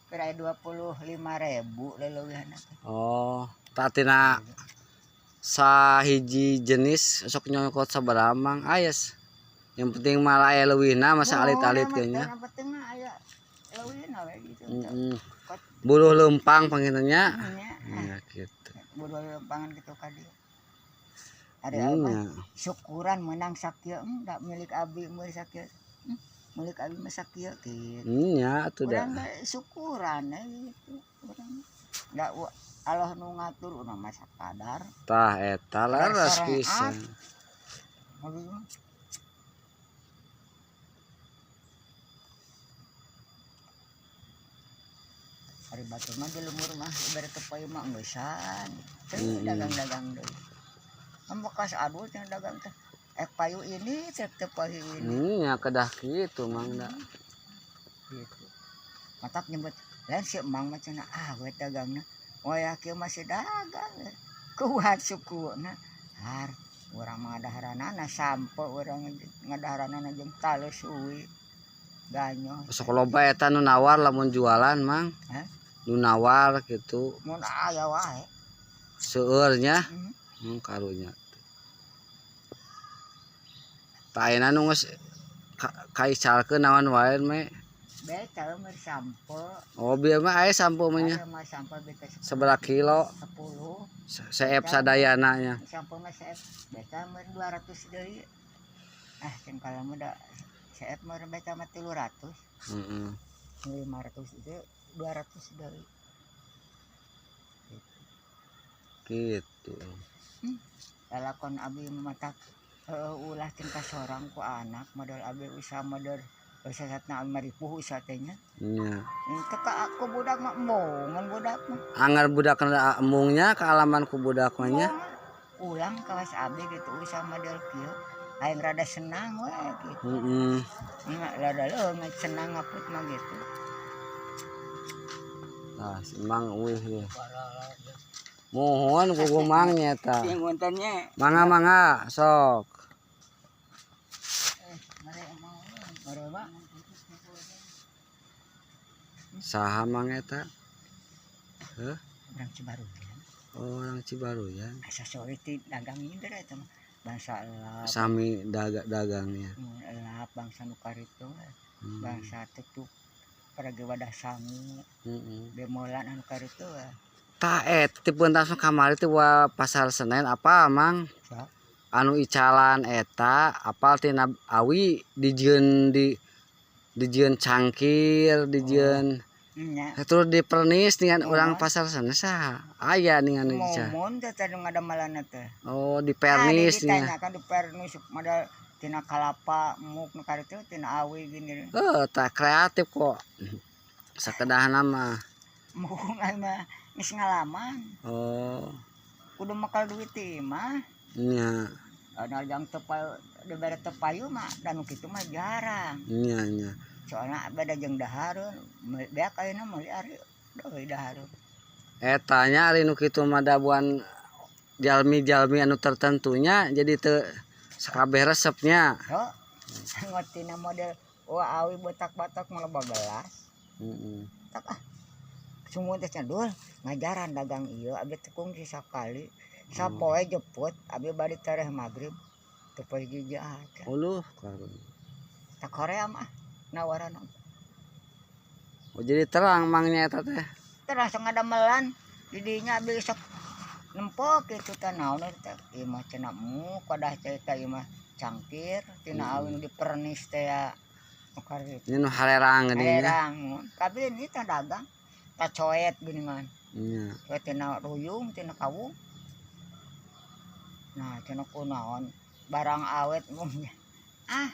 Kira 25.000 leuwihna teh. Oh, tah tina sahiji jenis sok nyokot sabaraha Mang? Aya. Yang penting malah aya leuwihna masa alit-alit kayaknya. Yang penting mah aya leuwihna we gitu. Heeh. Buluh leumpang panginten nya. Nya. Ya gitu. Buluh leumpangan gitu ka dieu. Ari mah syukuran menang sakieu da milik abi meuli sakieu. Milik abi mah sakieu kitu. Nya atuh da. Urang syukuran gitu. Urang da Allah nu ngatur urang mah sakadar. Tah eta leres pisan. Ari batur mah di lembur mah ibarat teu payu mah engeusan. Teu dagang-dagang deui. Kan bekas adul teh dagang teh. Ek payu ini teh teu payu ini. Nya kedah kitu Mang da. Gitu. Matak nyebut lain si emang mah cenah ah we dagangna. Waya kieu masih dagang. Kuat sukuna. Har urang mah ngadaharanana sampo urang ngadaharanana jeung talus uwi. Ganyo. Sok loba eta nu nawar lamun jualan Mang. Hah? Nu nawar gitu. Mun aya wae. Seueur nya. Karunya. Tah ayeuna nu geus kaicalkeun naon wae me. Beta mah sampo. Oh, bieu mah aya sampo mah nya. Aya mah sampo beta Sabaraha kilo? 10. Seep sadayana nya. Sampo mah seep beta mah 200 deui. Ah, cen kalau mah da seep mah beta mah 300. Heeh. 500 itu 200 deui. Gitu. Lalakon abi matak ulah tingkah sorang ku anak modal abi usaha modal usaha satna maripuh usaha teh nya. Nya. Teu ka aku budak mah embungan budak mah. Anggar budak embungnya kaalaman ku budak mah nya. Ulang kawas abi gitu usaha model kieu. Aing rada senang we gitu. Heeh. Nya rada leungeut senang ngaput mah gitu. Tah si Mang eueuh ieu. Mohon ku Mang nya eta. Mangga-mangga sok. Saha Mang eta? Heuh? Urang Cibaruyan. Oh, urang Cibaruyan. Asa sore ti dagang minder eta mah. Bangsa elap. Sami dagangnya. Elap bangsa nu karitu. Bangsa tutup parage wadah sangu. Bemolan anu karitu. Tah eta ti pentas kamari teh wa pasar Senen apa Mang? Sa? Anu icalan eta apal tina awi dijieun di dijieun cangkir, dijieun Nya. Terus dipernis dengan orang pasar Senen saha? Aya dengan ica. Momon teh tadi ngadamelanna teh. Oh, dipernis nya. Ditanyakan dipernis modal tina kalapa muk nu karitu tina awi gini. Heuh, tah kreatif kok. Sakedahna mah. Mung mah geus ngalaman. Oh. Kudu makal duit teh mah. Nya. Anu jang teu payu dibere teu payu mah dan kitu mah jarang. Nya nya. Soalna beda jeung dahareun, beak ayeuna meuli ari deui dahareun. Eta nya ari nu kitu mah dabuan jalmi-jalmi anu tertentunya jadi teu sakabeh resepnya. Heuh. Ngotina model wah awi botak-botak mah loba gelas. Heeh. Tak ah. Sumur teh dul ngajaran dagang ieu abi teh kungsi sakali. Sapoe jeput abi bari tereh magrib teu poe hiji aja. Uluh karunya. Tak hoream ah nawaran. Oh jadi terang mangnya eta teh. Terang sok ngadamelan di dinya abi sok nempok kitu teh naon teh ieu mah cenah muk wadah teh ieu mah cangkir tina awi nu dipernis teh ya. Nu karitu. Ini nu halerang geuning nya. Halerang. Kabeh ini teh dagang. Tacoet geuningan. Nya. Coet tina ruyung tina kawung. Nah cenah kunaon barang awet mung. Ah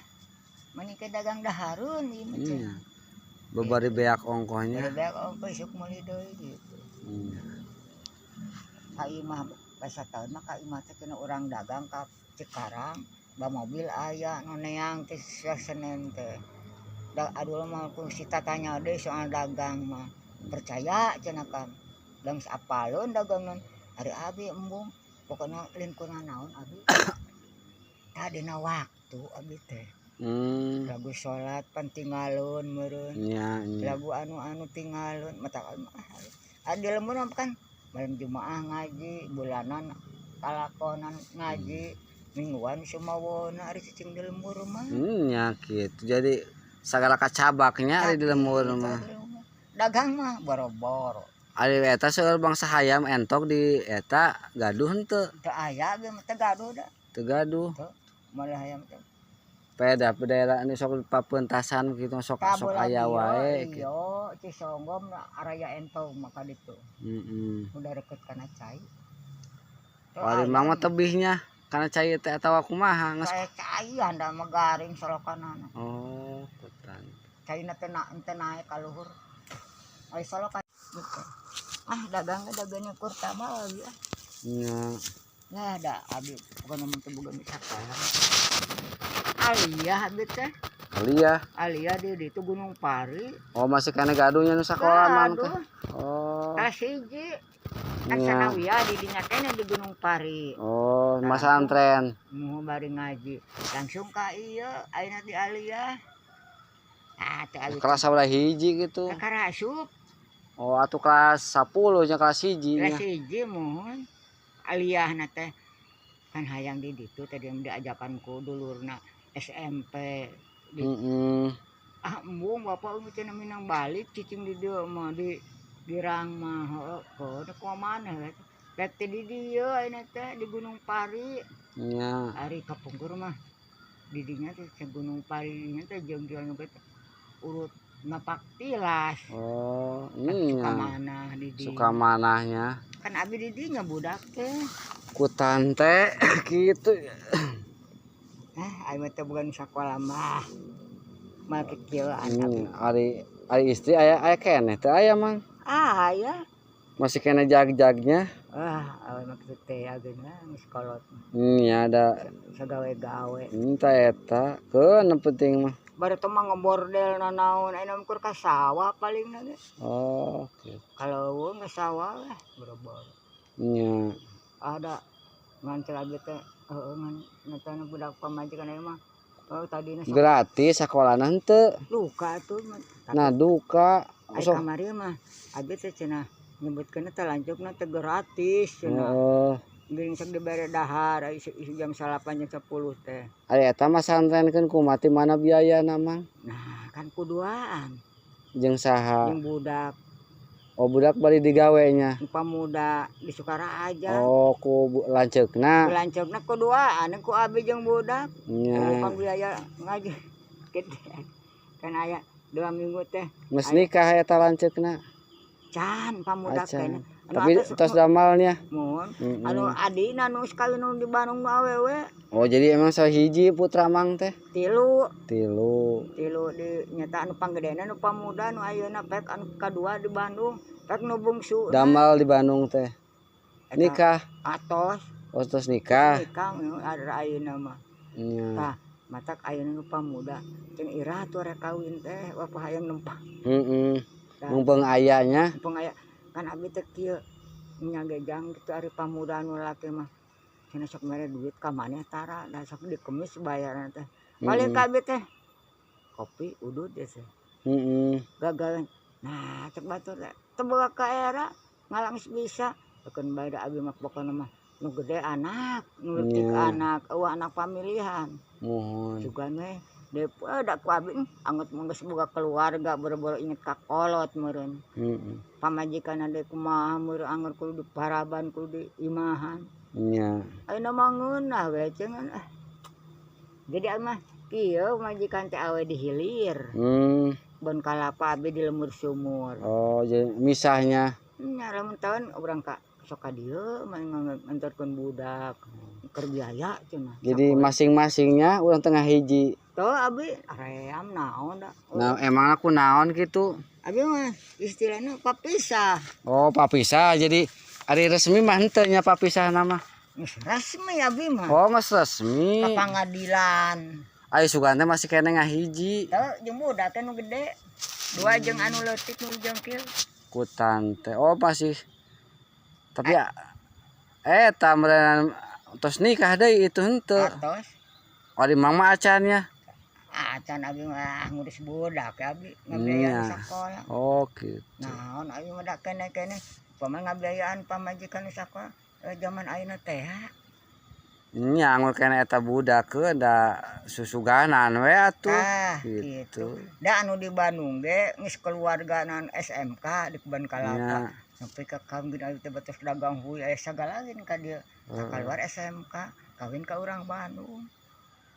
mani ke dagang dahareun ieu mah teh. Nya. Babari beak ongkohnya. Babari beak ongkoh isuk meuli deui gitu. Nya. Ka imah basa taun mah ka imah teh cenah urang dagang ka Cikarang, ba mobil aya nu neang teh Senen teh. Da aduh mah ku si tatanya deui soal dagang mah. Percaya cenah kan. Da geus apaleun dagangan. Ari abi embung pokona lin kuna naon abi. Tadina waktu abi teh. Lagu salat pan tinggalun meureun. Nya nya. Lagu anu-anu tinggalun mata di lembur mah kan malam Jumaah ngaji, bulanan kalakonan ngaji, mingguan sumawona ari cicing di lembur mah. Nya kitu. Jadi sagala kacabaknya ari di lembur mah. Dagang mah boro-boro. Ari eta seueur bangsa hayam entok di eta gaduh henteu? Teu aya ge mah, teu gaduh da. Teu gaduh. Malah hayam teh. Peda daerah ini sok papeuntasan gitu, sok sok aya wae gitu. Iya, Cisonggom araya entog mah ka ditu. Udah deket kana cai. Teu Ari aya mang mah mah. Tebihnya kana cai teh atawa kumaha geus? Kayak cai anda mah garing solokanana. Oh, kutan. Caina teh na teu naek ka luhur. Ai solokan gitu. Ah, dagang ge dagangnya kurta mah lagi ah. Nya. Nah, da abi bukan ngomong teh boga sakola. Aliyah abi teh. Aliyah. Aliyah di ditu Gunung Pari. Oh, masih kena gaduhnya nu sakola mang teh. Gaduh. Oh. Kelas 1. Kan Nya. sanawiyah di dinya keneh di Gunung Pari. Oh, masa antren. Mau bari ngaji langsung ka ieu ayeuna di Aliyah. Ah, teh abi. Kelas sabaraha hiji gitu? Karasup. Oh, atuh kelas 10 nya kelas 1 nya. Kelas 1 muhun. Aliyahna teh kan hayang di ditu tadi diajakan ku dulurna SMP di ah embung bapak umi cenah minang balik cicing di dieu mah di rang mah heueuh keun kumaha maneh we rek teh di dieu ayeuna teh di Gunung Pari. Ari kapungkur mah di dinya teh Gunung Pari dinya teh jeung anu teh urut napak tilas. Oh, Kan nya. Sukamanah di dinya. Sukamanahnya. Kan abi di dinya budak teh. Ku tante gitu. Ah, aing mah teh bukan sakola mah. Mah kikieuan abi. Ari ari istri aya aya keneh teu aya mang? Ah, aya. Masih kena jag-jagnya. Ah, awe mah kitu teh ageuna geus kolot. Nya ada. Sagawe-gawe. Tah eta keun nu penting mah. Baru teh mah ngebordel nanaon ayeuna mah keur ka sawah paling ge. Oh, gitu. Kalau ka sawah lah boro-boro. Nya. Ada ngan teh abi teh heueuh ngan nyatana budak pamajikan ieu mah oh tadina sok Gratis sakolana henteu? Duka atuh mah. Nah, duka. Ari Sok kamari mah abi teh cenah nyebutkeun teh lanceukna teh gratis cenah. Geuning sok dibere dahar ari jam 9 jam 10 teh. Ari eta mah santrenkeun kumaha, ti mana biayana mang? Nah, kan kuduaan. Jeung saha? Jeung budak. Oh, budak bari digawe nya. Pamuda di Sukaraja. Oh, ku lanceukna. Ku lanceukna kuduaan ku abi jeung budak. Nya. Ku biaya ngaji. Gede. Kan aya 2 minggu teh. Geus nikah eta lanceukna? Can, pamuda Acan. keneh. Anu Tapi atas tos damalnya. Mun. Anu adina nu sekali nu di Bandung nu awewe. Oh, jadi emang sahiji putra mang teh? Tilu. Tilu. Tilu di nyata anu panggedena nu pamuda nu ayeuna pek anu kadua di Bandung. Pek nu bungsu. Damal di Bandung teh. Eta Nikah. Atos. Oh, tos nikah. Nikah nu ada ayeuna mah. Nya. Tah, matak ayeuna nu pamuda. Jeung ira atuh rek kawin teh bapak hayang nempah. Heeh. Tah. Mumpung aya nya. Mumpung aya kan abi teh kieu nyagejang gitu ari pamuda nu lalaki mah cenah sok mere duit ka maneh tara da sok dikemis bayaran teh. Paling ka abi teh kopi udud ya teh. Gagal. Nah, cek batur teh teu boga ka era ngalangis bisa. Keun bae da abi mah pokona mah nu gede anak, nu leutik anak, eueuh anak pamilihan. Muhun. Sugan we daripada ku abi anget mah geus boga keluarga boro-boro inget ka kolot meureun. Pamajikanna deui kumaha meureun anger kudu di paraban kudu di imahan. Nya. Ayeuna mah ngeunah we cenah ah. Jadi abi mah kieu majikan teh awe di hilir. Bon kalapa abi di lemur sumur. Oh, jadi misahnya. Nya lamun taun urang ka sok ka dieu mah nganterkeun budak keur biaya cenah. Jadi Sakola. Masing-masingnya urang tengah hiji. Tuh abi ream naon da. Nah, emang aku naon gitu? Abi mah istilahnya papisah. Oh, papisah. Jadi ari resmi mah henteu nya papisah nama. Geus resmi abi mah. Oh, geus resmi. Ka pangadilan. Ayo sugan teh masih keneh ngahiji. Teu jeung budak teh nu gede. Dua jeung anu leutik nu jengkil. Ku tante. Oh, masih. Tapi ya eta meureun tos nikah deui itu henteu. Atos. Oh, di mang mah acan nya. Acan abi mah ngurus budak ya abi ngabiayaan sakola. Oh gitu. Naon abi mah da keneh-keneh upama ngabiayaan pamajikan sakola zaman ayeuna teh. Nya anggur keneh eta budak keun da susuganan we atuh. Tah gitu. Da anu di Bandung ge geus keluarga nan SMK di Kebon Kalapa. Sampai ka kawin abi teh batos dagang huy aya sagala ge ka dieu. Keluar SMK kawin ka urang Bandung.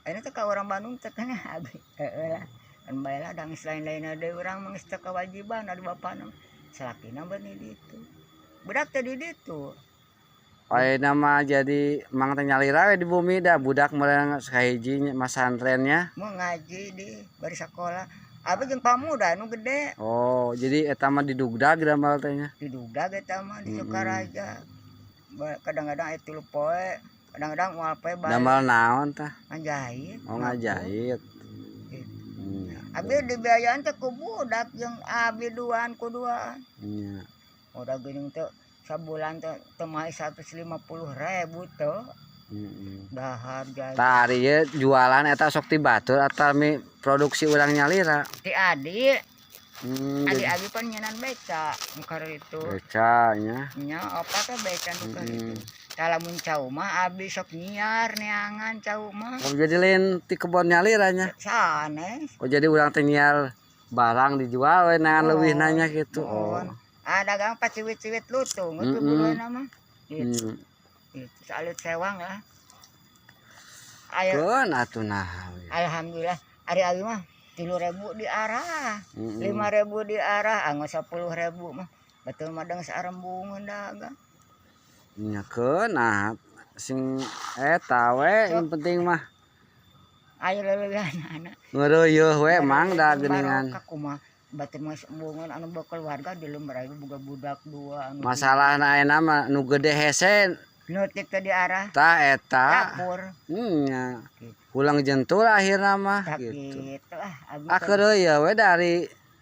Ayeuna teh ka urang Bandung teh keneh abi. Heeh lah. Kan bae lah da geus lain-lain deui urang mah geus teu kewajiban ari bapana. Salakina beuni di ditu. Budak teh di ditu. Ayeuna mah jadi mang teh nyalira we di bumi da budak meureun sahiji masantrennya. Mau ngaji di bari sakola. Abi jeung pamuda nu gede. Oh, jadi eta mah didugdag damal teh nya. Didugdag eta mah di Sukaraja. Kadang-kadang aya 3 poe, kadang-kadang moal poe balik. Damal naon tah? Ngajahit. Oh, ngajahit. Gitu. Abi dibiayaan teh ku budak jeung abi duaan ku duaan. Nya. Udah geuning teh sabulan teh teu mahi 150.000 teh. Dahar jajan. Tah ari ieu jualan eta sok ti batur atawa mi produksi urang nyalira? Ti adi. Adi abi pan nyenan beca nu itu. Beca nya. Nya opat teh beca nu itu. Tah lamun cau mah abi sok nyiar neangan cau mah. Oh, jadi lain ti kebon nyalira nya? Sanes. Oh, jadi urang teh nyiar barang dijual we neangan leuwihna nya kitu. Oh. Ah dagang paciwit-ciwit lutung itu buruan mah. Gitu. Gitu. Salut sewang lah. Ayo. Keun atuh nah. Alhamdulillah ari abi mah 3.000 diarah, 5.000 diarah, anggo 10.000 mah. Betul mah dang saarembungeun dagang. Nya keun nah sing eta we yang penting mah. Ayo leuleuyeuhan anak. Ngeureuyeuh we mang da geuningan. Kumaha batur mah embungeun anu keluarga di lembar abi boga budak dua anu. Masalahna ayeuna mah nu gede hese nutik teh diarah. Tah eta. Dapur. Nya. Pulang jentul akhirna mah gitu. Gitu ah abi. Ah keureuyeun we dari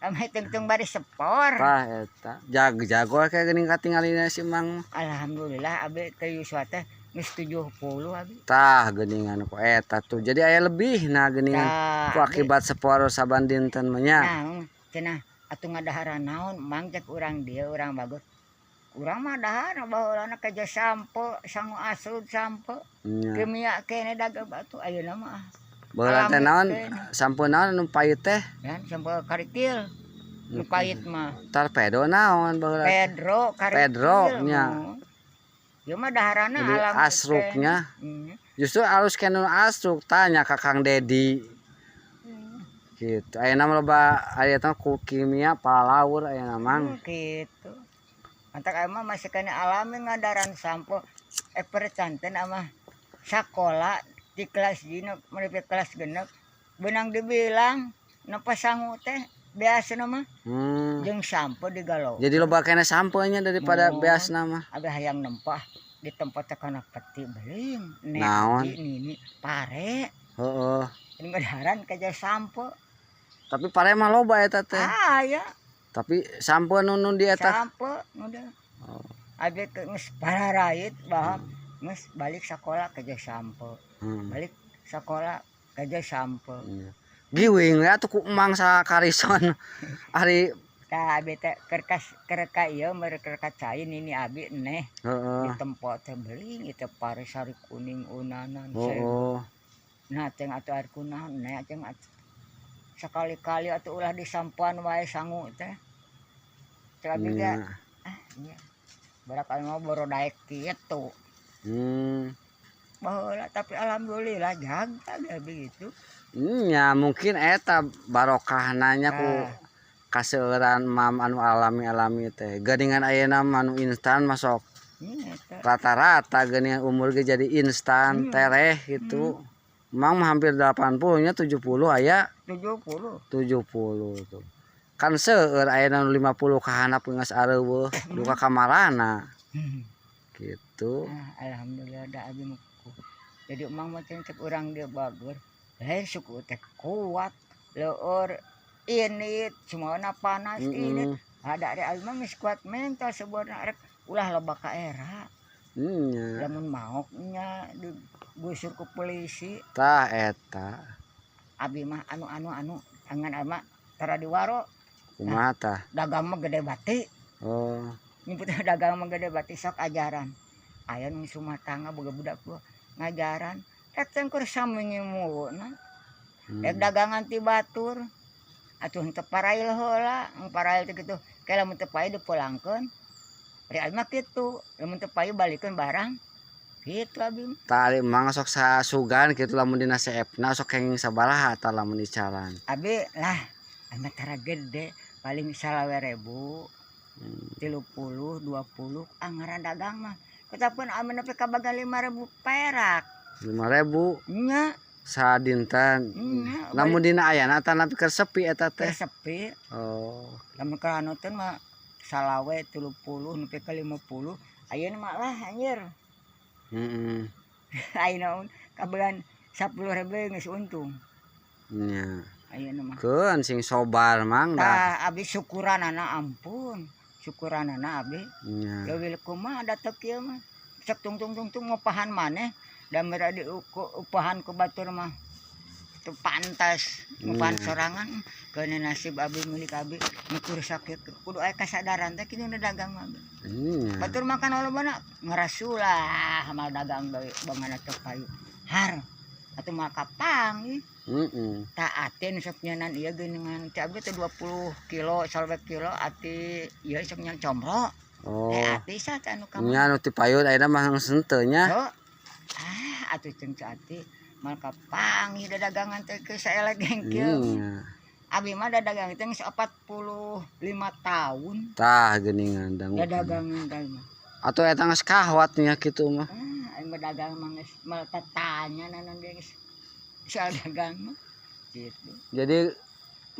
ame tungtung bari sepor. Tah eta. Jag-jago kayak geuning katingalina si Mang. Alhamdulillah abi teh yuswa teh geus 70 abi. Tah geuningan ku eta tuh. Jadi aya lebih nah geuningan ku akibat sepor saban dinten mah nya. Nah, cenah atuh ngadaharan naon mang cek urang dieu urang bagus. Urang mah dahar baheulana kerja sampo sangu asrud sampo. Kimia kene dagang batu ayeuna mah. Baheula teh naon sampo naon nu pait teh? Kan sampo karikil. Nu pait mah. Torpedo naon baheula? Pedro karikil. Pedro nya. Ieu mah daharana alam asruknya. Justru alus kene asruk tanya ka Kang Dedi. Gitu. Ayeuna mah loba aya teh ku kimia palaur ayeuna mang. Gitu. Antak aya mah masih kene alami ngadaran sampo percanten ama sakola di kelas dina menepi kelas 6 benang dibilang napa sangu teh beasna mah. Jeung sampo digalau. Jadi loba kene samponya daripada beasna mah. Abi hayang nempah di tempat teh kana peti beling. Naon? Nini pare. Heeh. Ini ngadaran kaja sampo. Tapi pare mah loba eta teh. Ah ya. Tapi sampo nu di eta. Sampo nu da. Oh. Abi geus pararait bah geus balik sakola kaja sampo. Balik sakola kaja sampo. Giwing we atuh ku emang sakarison. Ari tah abi teh kerkas kerka ieu mere kerka cai nini abi neh. Heeh. Di tempo teh beling ieu pare sari kuning unanan. Heeh. Nah ceng atuh ari kunaon neh ceng atuh. Sekali-kali atuh ulah disampuan wae sangu teh. Cek abi ge. Ah nya. Barak anu mah borodaek kitu. Baheula tapi alhamdulillah jag abi gitu. Nya mungkin eta barokahna nya ku kaseueuran mam anu alami-alami teh. Geuningan ayeuna mah anu instan mah sok rata-rata geuningan umur ge jadi instan tereh gitu. Mang mah hampir 80 nya 70 aya 70. 70 tuh. Kan seueur aya nu 50 ka handap geus areuweuh duka kamarana. Gitu. Nah, alhamdulillah da abi mah. Jadi emang mah cek urang dia bager. Lain suku teh kuat, leueur ini semuanya panas ini. Ada ari abi mah geus kuat mental sebenarnya rek ulah loba ka era. Lamun maok nya digusur ku polisi. Tah eta. Abi mah anu anu anu angan ama tara diwaro. Kumaha tah? Dagang mah gede bati. Oh. Nyebut dagang mah gede bati sok ajaran. Aya nu sumatangga boga budak gua ngajaran. Rek teh keur sami muluna. Rek dagangan ti batur. Atuh henteu parail heula, parail teh kitu. Ke lamun teu payu dipulangkeun. Ari abi mah kitu, lamun teu payu balikeun barang. Kitu abi mah. Tah ari emang sok sasugan kitu lamun dina seepna sok kenging sabaraha tah lamun icalan? Abi lah, abi tara gede, paling 25.000. 30, 20, anggaran dagang mah. Ketapkeun abi nepi ka bagan 5.000 perak. 5.000? Nya. Sadinten. Nya. Lamun dina ayana tah nepi keur sepi eta teh. Keur sepi. Oh. Lamun keur anu teh mah salawe 30 nepi ka 50. Ayeuna mah lah anjir. Heeh. Ayeuna kabelan 10.000 geus untung. Nya. Ayeuna mah. Keun sing sobar mang da. Tah abi syukuranana ampun. Syukuranana abi. Nya. Leuwih kumaha da teu kieu mah. Cek tung tung tung tung ngupahan maneh. Dan berada upahan ku batur mah teu pantas ngupahan sorangan keuna nasib abi milik abi ngukur sakit kudu aya kasadaran teh kitu nu dagang mah. Batur makan lolobana ngarasulah mal dagang deui bangana teu payu har atuh mah kapang ih. Heeh. Tah ati nu sok nyeunaan ieu geuningan teh abi teh 20 kilo 20 kilo ati ieu sok nyeun comro. Oh. Ati sa teh anu ka Nya nu ti payun ayeuna mah geus henteu nya. Heuh. Ah, atuh jeung ati mal kapanggih dagangan teh ke saelek gengkil. Abi mah dagang teh geus 45 tahun. Tah geuningan dangu. Dagangan teh mah. Atuh eta geus kahwat nya kitu mah. Ah, aing mah dagang mah geus mal tatanya naon ge geus soal dagang mah kitu. Jadi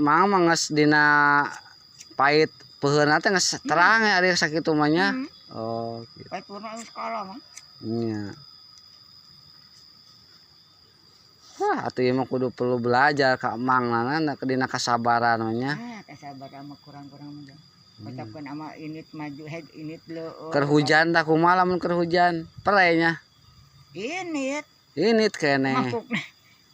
mang mah geus dina pait peuheurna teh geus terang ya ari sakitu mah nya. Oh, gitu. Pait peuheurna geus kalah mah. Nya. Wah, atuh ieu mah kudu perlu belajar ka emang nana dina kasabaran mah nya. Ah, kasabaran mah kurang-kurang mah. Ucapkeun ama init maju head init leueur. Keur hujan tah kumaha lamun keur hujan? Pere nya. Init. Init keneh. Mangkukna.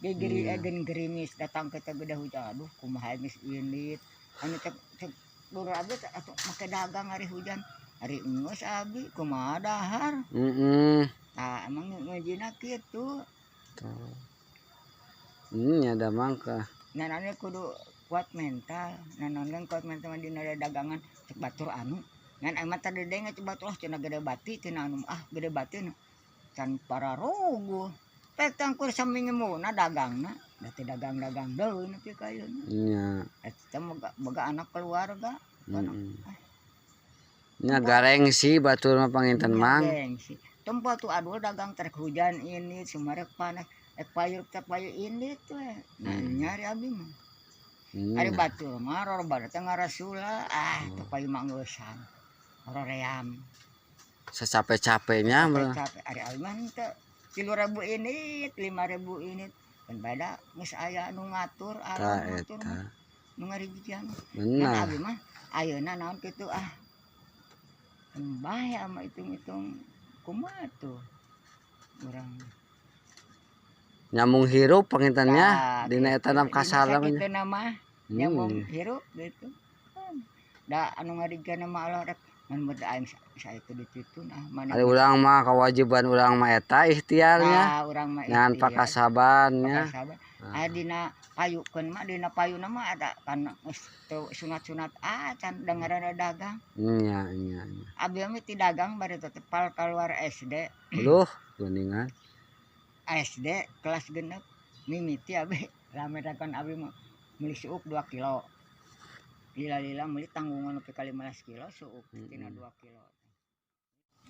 Gegeri egen gerimis datang ke teh gede hujan. Aduh, kumaha geus init. Anu cek cek lur abi teh atuh make dagang hari hujan. Hari geus abi kumaha dahar. Heeh. Tah emang ngajina kitu. Tuh. Nya da mangka. Nanane kudu kuat mental. Nanaon kuat mental mah dina dagangan cek batur anu. Ngan aing mah tadi deui cek batur ah cenah gede bati cenah anu ah gede bati can pararogo. Pek tangkur samingemuna dagangna, da teu dagang-dagang deui nepi ka ayeuna. Nya. Eta boga anak keluarga. Nya gareng sih batur mah panginten mang. Gengsi. Tempo tuh adul dagang trek hujan ini sumarek panas. Payu teh payu ini tuh. Nah, nyari abi mah. Ari batur mah rorobana teh ngarasula ah teu payu mah ngeusan. Roream. Sacape-capenya mah. Capek ari abi mah teu 3.000 ini, 5.000 ini. Kan beda geus aya anu ngatur, anu ngatur mah. Nu ngarijian. Benar. Abi mah ayeuna naon kitu ah. Bae ama hitung-hitung kumaha tuh urang. Nyambung hirup pangintennya dina eta nam kasar mah nya. Nyambung hirup gitu. Da anu ngarijian mah Allah rek mun mun aing saetu dititun ah mana. Ari urang mah kewajiban urang mah eta ikhtiarnya. Nah, urang mah ngan pakasabannya. Pakasaban. Aya dina payukeun mah dina payuna mah ada kan geus teu sunat-sunat acan da ngaranna dagang. Nya nya nya. Abi mah ti dagang bari teh tepal keluar SD. Aduh, geuningan. SD kelas 6 mimiti abi rame dagang abi mah meuli suuk 2 kilo. Lila-lila meuli tanggungan nepi ka 15 kilo suuk tina 2 kilo.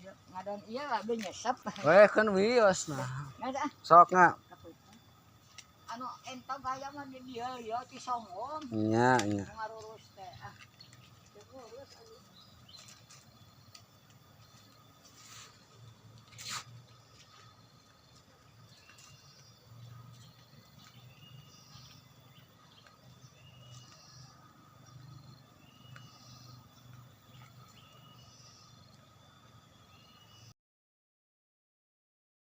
Ya ngadon ieu abi nyesep. Weh kan wios nah. Ngada. Sok nga. Anu entog aya mah di dieu ieu ti songgom. Nya nya. Ngarurus teh ah. Teu urus.